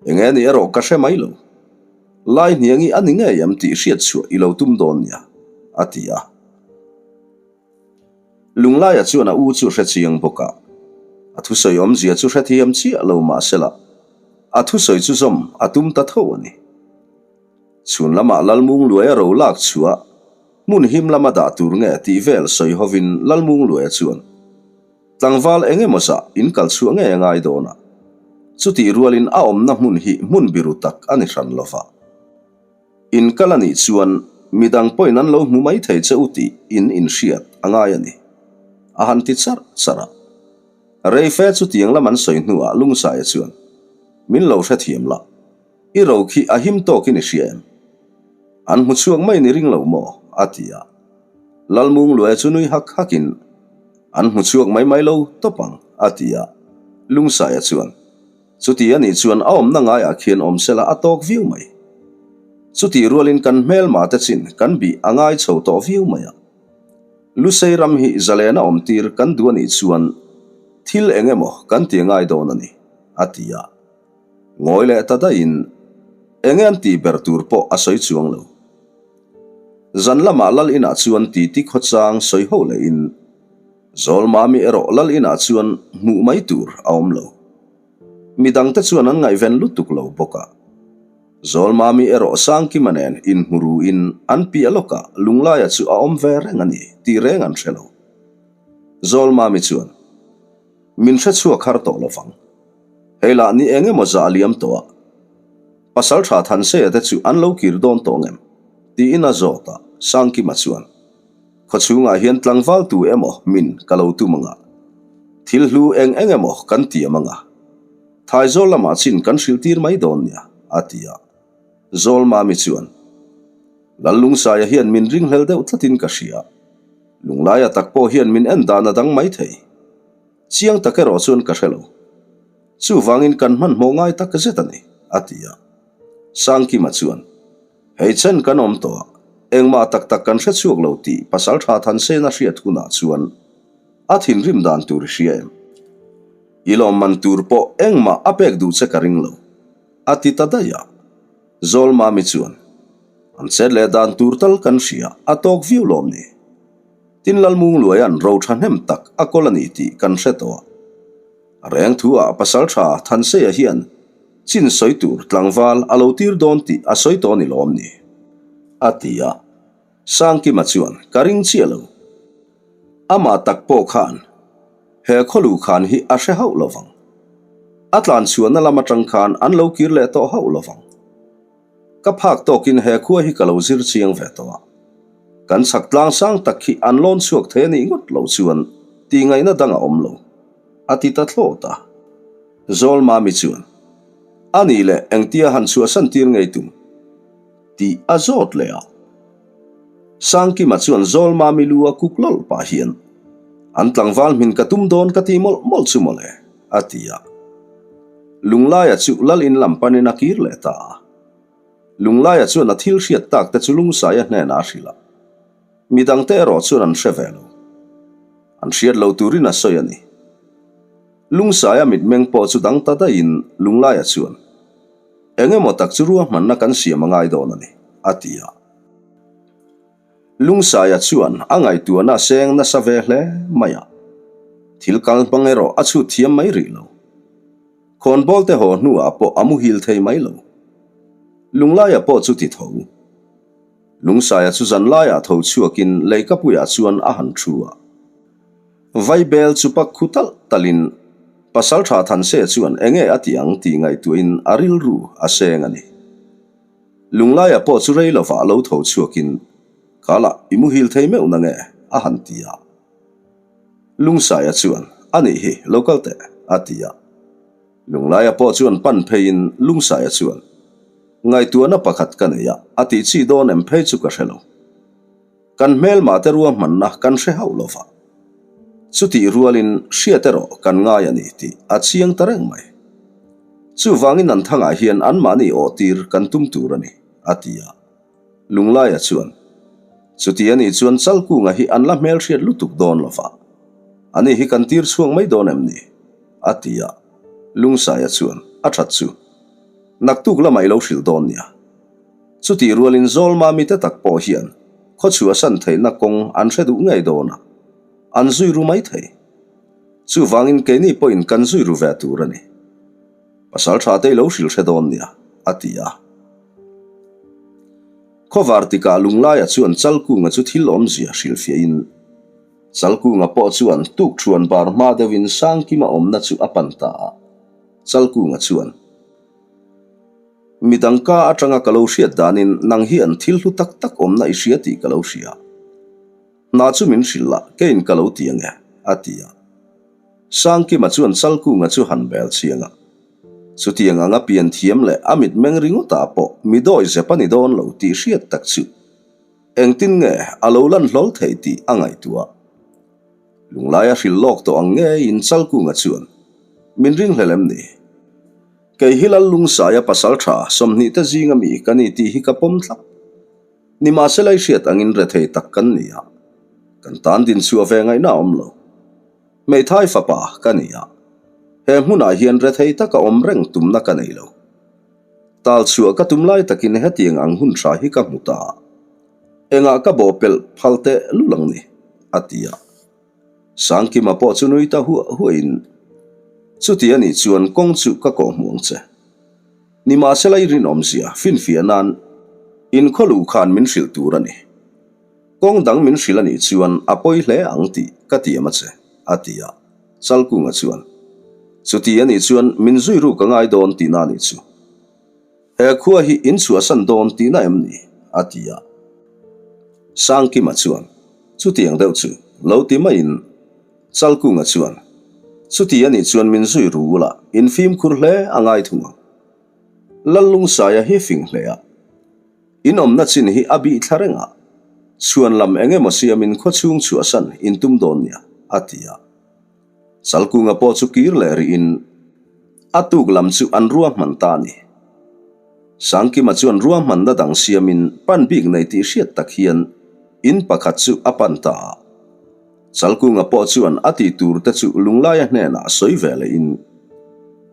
Eng nge ni erawh ka hre mai lo. Laihniangi a ni ngei em tih hriat chhuah i lo tum dawn nia, a ti a. Lunglaia chuan a u chu hre chiang bawk a, a thusawi awmzia chu hrethiam chiah lo mah sela, a thusawi chu zawm a tum ta tho a ni. Chhun lamah Lalmungluaia ro lak chhuah hmun him lama dah tur nge tih vel sawi hovin Lalmungluaia chuan, Tlangval eng emaw zah in kal chhuah ngei a ngai dawn a, chutih rualin a awmna hmun hi hmun biru tak a ni hran lova. In kal a nih chuan midang pawhin an lo hmu mai thei che u tih in inhriat a ngai a ni, a han ti charh charh a. Rei fe chu tiang lam an sawi hnuah Lungsaia chuan, Min lo hrethiam la, i ro khi a him tawkin i hria em? An hmu chhuak mai ni ring lo maw? a ti a. Lalmungluaia chu nui hak hakin, An hmu chhuak mai mai lo tawp ang, a ti a. Lungsaia chuan, Chuti a nih chuan a awmna ngaiah khian awm sela a tawk viau mai. Chutih rualin kan hmelma te chin kan bih a ngai chho tawh viau mai a. Lusei ram hi zalena awm tir kan duh a nih chuan thil eng emaw kan ti a ngai dawn a ni, a ti a. Ngawi leh ta daihin eng nge an tih ber tur pawh a sawi chuang lo. Zan lamah lal inah chuan titi khawchang sawi ho lehin Zawlmami erawh lal inah chuan hmuh mai tur a awm lo. Midangte chuan an ngaihven lutuk lo bawk a. Zawlmami erawh Sangkima nen inhmu ruin an piah lawkah Lunglaia chu a awm ve reng a ni tih reng an hre lo. Zawlmami chuan, Min hre chhuak har tawh lo vang. Hei lah ni eng emaw zah a liam tawh a. Pasalṭha Thanseia te chu an lo kir dawn tawh ngem? tiin a zawt a, Sangkima chuan, Khawchhungah hian tlangval tu emaw min ka lo tum anga, thil hlu eng eng emaw kan tiam anga, Thaizawl lamah chin kan hrilh tir mai dawn nia, a ti a. Zawlmami chuan, Lallungsaia hian min ringhlel deuh tlatin ka hria. Lunglaia tak pawh hian min en dan a dang mai thei. Chiang tak erawh chuan ka hre lo. Chuvangin kan hmanhmawh ngai tak zet a ni, a ti a. Sangkima chuan, Hei chen kan awm tawh a, engmah tak tak kan hre chhuak lo tih pasal tha Thansena hriat hunah chuan a thinrim dan tur i hria em? I lawmman tur pawh engmah a pek duh che ka ring lo, a ti ta daih a. Zawlmami chuan, An chet leh dan tur tal kan hria, a tawk viau lawm ni? Tin Lalmungluaia'n ro thahnem tak a kawl a ni tih kan hre tawh a. A reng thu ah pasal tha Thanseia hian chin sawi tur tlangval a lo tir dawn tih a sawi tawh ni lawm ni? A ti a. Sangkima chuan ka ring chiah lo. Amah tak pawh khan he khawlu khan hi a hre hauh lo vang. A tlan chhuahna lam atang khan an lo kir leh tawh hauh lo vang. Ka phak tawkin he khua hi ka lo zir chiang ve tawh a. Kan chhak tlang sang tak khi an lawn chhuak thei a nih ngawt lo chuan tih ngaihna dang a awm lo, a ti ta thlawt a. Zawlmami chuan, A nih leh engtia han chhuahsan tir ngei tum? tih a zawt leh a. Sangkima chuan Zawlmami lu a kuk lawlh pah hian, An tlangval hmin ka tum dawn ka ti mawlh mawlh chu mawle, a ti a. Lunglaia chu lal in lam panin a kir leh ta a. Lunglaia chuan a thil hriat tak te chu Lungsaia hnenah a hrilh a. Midangte erawh chuan an hre ve lo. An hriat lo turin a sawi a ni. Lungsaia mitmeng pawh chu dang ta daihin Lunglaia chuan, Eng emaw tak chu ruahmanna kan siam a ngai dawn a ni, a ti a. Lungsaia chuan a ngaihtuahna a seng nasa ve hle mai a. Thil kal hmang erawh a chhut thiam mai rih lo. Khawnbawl te haw hnuah pawh a muhil thei mai lo. Lunglaia pawh chu ti tho. Lungsaia chu zanlaiah tho chhuakin leikapuiah chuan a han thu a. Vaibel chu pak khu talh talhin Pasaltha Thanse chuan enge a ti ang tih ngaihtuahin a rilru a seng a ni. Lunglaia pawh chu rei lovah lo tho chhuakin. Kha lah i muhil thei meuh na nge? a han ti a. Lungsaia chuan, A nih hi, lo kal teh, a ti a. Lunglaia pawh chuan pan pheiin Lungsaia chuan, Ngaihtuahna pakhat ka nei a, a tih chi dawn em phei chu ka hre lo. Kan hmelmah te ruahmanna kan hre hauh lo va. Chutih rualin hriat erawh kan ngai a ni tih a chiang ta reng mai. Chuvangin an thangah hian anmahni awhtir kan tum tur a ni, a ti a. Lunglaia chuan, Chuti a nih chuan Chalkunga hi an la hmelhriat lutuk dawn lo va. Ani hi kan tir chhuak mai dawn em ni? a ti a. Lungsaia chuan, A that chu. Naktuk lamah i lo hrilh dawn nia. Chutih rualin Zawlma mite tak pawh hian khawchhuahsan theihna kawng an hre duh ngei dawn a, an zui ru mai thei. Chuvangin keini pawhin kan zui ru ve tur a ni. Pasal tha te i lo hrilh hre dawn nia, a ti a. Khawvar tikah Lunglaia chuan Chalkunga chu thil awmzia hrilhfiahin, Chalkunga pawh chuan tukṭhuan bar hma deuhin Sangkima awmna chu a pan ta a. Chalkunga chuan. Midang ka atanga ka lo hriat danin nang hian thil hlu tak tak awmna i hria tih ka lo hria. Hna chu min hrilh la, keiin ka lo ti ange, a ti a. Sangkima chuan Chalkunga chu han bel chiang a. Chutiang anga pian thiam leh a mitmeng ringawtah pawh mi dawi zep a ni dawn lo tih hriat tak chu engtin nge a lo lan hlawl theih tih a ngaihtuah. Lunglaia hrilh lawk tawh ang ngeiin Chalkunga chuan min ringhlel em ni? Kei hi Lal Lungsaia pasal tha 20 te zinga mi ka ni tih hi ka pawm thlap. Nimahsela i hriat angin rethei tak kan ni a, kan tan din chhuah ve ngaihna a awm lo. Hmeithai fapa ka ni a, he hmunah hian rethei taka awm reng tumna ka nei lo. Tal chhuah ka tum lai takin hetiang ang hun tha hi ka hmu ta a, engah ka bawhpelh phal teh lul ang ni, a ti a. Sangkima pawh chu nui ta huah huahin, Chuti a nih chuan kawng chu ka kawh hmu ang che. Nimahsela i rinawmzia finfiah nan inkhaw luh khan min hrilh tur a ni. Kawng dang min hrilh a nih chuan a pawi hle ang tih ka tiam a che, a ti a. Chalkunga chuan, Chuti a nih chuan min zui ruk a ngai dawn tihna a nih chu. He khua hi in chhuahsan dawn tihna em ni? a ti a. Sangkima chuan, Chutiang deuh chu lo ti maiin Chalkunga chuan, Chuti a nih chuan min zui ru ula, in fimkhur hle a ngai thung ang. Lallungsaia hi fing hle a, in awmna chin hi a bih thla reng a, chhuan lam eng emaw siamin khawchhung chhuahsan in tum dawn nia, a ti a. Chalkunga pawh chu kir leh rihin a tuk lam chu an ruahman ta a ni. Sangkima chuan ruahmanna dang siamin pan bik nei tih hriat tak hian in pakhat chu a pan ta a. Chalkunga pawh chuan a tih tur te chu Lunglaia hnenah a sawi ve lehin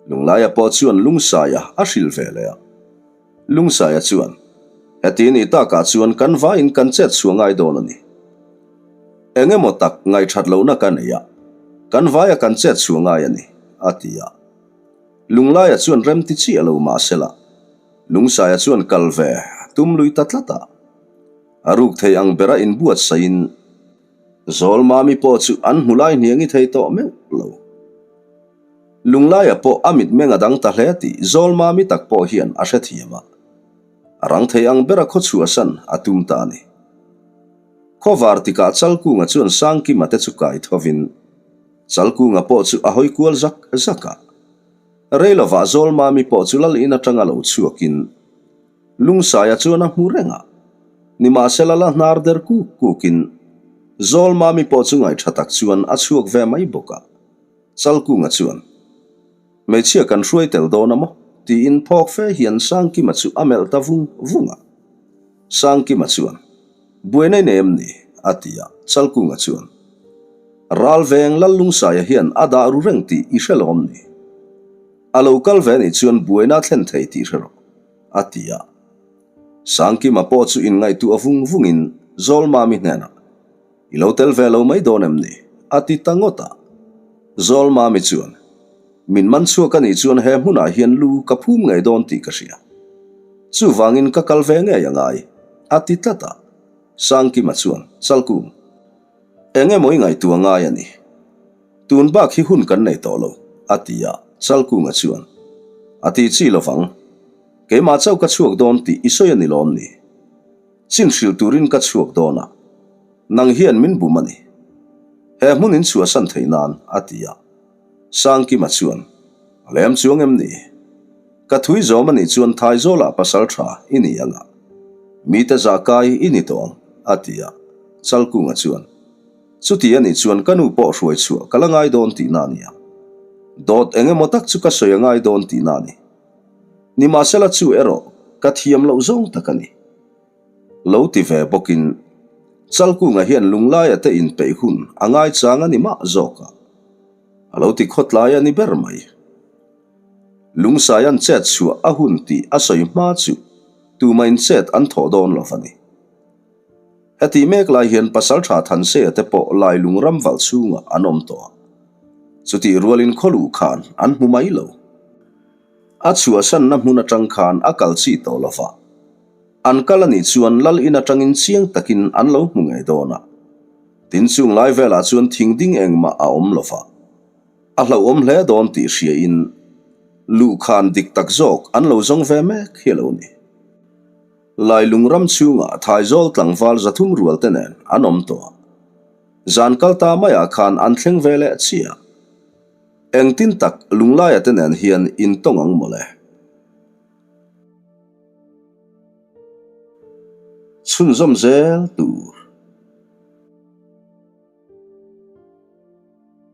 Lunglaia pawh chuan Lungsaia a hrilh ve leh a. Lungsaia chuan, Heti ni takah chuan kan vaiin kan chet chhuah ngai dawn a ni. Eng emaw tak ngaihthat lohna ka nei a, kan vaia kan chet chhuah ngai a ni, a ti a. Lunglaia chuan rem ti chiah lo mah se la, Lungsaia chuan kal ve tum lui ta tlat a. A ruk thei ang bera inbuatsaihin Zawlmami pawh chu an hmu lai hniangi thei tawh meuh lo. Lunglaia pawh a mitmeng a dang ta hle tih Zawlmami tak pawh hian a hrethiam a. A rang thei ang bera khaw chhuahsan a tum ta a ni. Khawvar tikah Chalkunga chuan Sangkima te chu kai thovin Chalkunga pawh chu a hawi kual zak zak a. Rei lovah Zawlmami pawh chu lal in atanga lo chhuakin Lungsaia chuan a hmu reng a. Nimahsela la hnar der kuk kukin Zawlmami pawh chu ngaihṭha tak chuan a chhuak ve mai bawk a. Chalkunga chuan, Hmeichhia kan hruai tel dawn a maw? tiin phawk fe hian Sangkima chu a melh ta vung vung a. Sangkima chuan, Buaina i nei em ni? a ti a. Chalkunga chuan, Ralveng Lallungsaia hian a dah ru reng tih i hre lawm ni? A lo kal ve nih chuan buaina a thlen thei tih hre rawh, a ti a. Sangkima pawh chu inngaihtuah vung vungin Zawlmami hnenah, I lo tel ve lo mai dawn em ni? a ti ta ngawt a. Zawlmami chuan, Min man chhuak a nih chuan he hmunah hian lu ka phum ngei dawn tih ka hria. Chuvangin ka kal ve ngei a ngai, a ti tlat a. Sangkima chuan, Chalkung, eng emaw i ngaihtuah ngai a ni. Tun bak hi hun kan nei tawh lo, a ti a. Chalkunga chuan, A ti chi lovang. Keimah chauh ka chhuak dawn tih i sawi a ni lawm ni? Chin hrilh turin ka chhuak dawn a, nang hian min bum a ni. He hmun in chhuahsan theih nan, a ti a. Sangkima chuan, A lem chuang em ni? Ka thui zawm a nih chuan Thaizawlah pasal tha i ni ang a, mite zah kai i ni tawh ang, a ti a. Chalkunga chuan, Chuti a nih chuan ka nu pawh hruai chhuah ka la ngai dawn tihna a nia. Dawt eng emaw tak chu ka sawi a ngai dawn tihna a ni. Nimahsela chu erawh ka thiam loh zawng tak a ni. Lo ti ve bawkin Chalkunga hian Lunglaia te inpeih hun a ngaichang a ni mah zawk a, a lo ti khawtlai a ni ber mai. Lungsaia'n chet chhuah a hun tih a sawi hma chu tumahin chet an thawh dawn lo va ni. Heti mek lai hian Pasaltha Thanseia te pawh Lailung ram valh chhungah an awm tawh a, chutih rualin khawluh khan an hmu mai lo. A chhuahsanna hmun atang khan a kal chi tawh lo va. An kal a nih chuan lal in atangin chiang takin an lo hmu ngei dawn a. Tin chung lai velah chuan thing ding engmah a awm lo va. A hlauhawm hle dawn tih hriain luhkhan dik tak zawk an lo zawng ve mek hi a lo ni. Lailung ram chhungah Thaizawl tlangval 300 rual te nen an awm tawh a. Zan kal ta maiah khan an thleng ve leh chiah. Engtin tak Lunglaia te nen hian intawng ang mawle. Chhunzawm zel tur.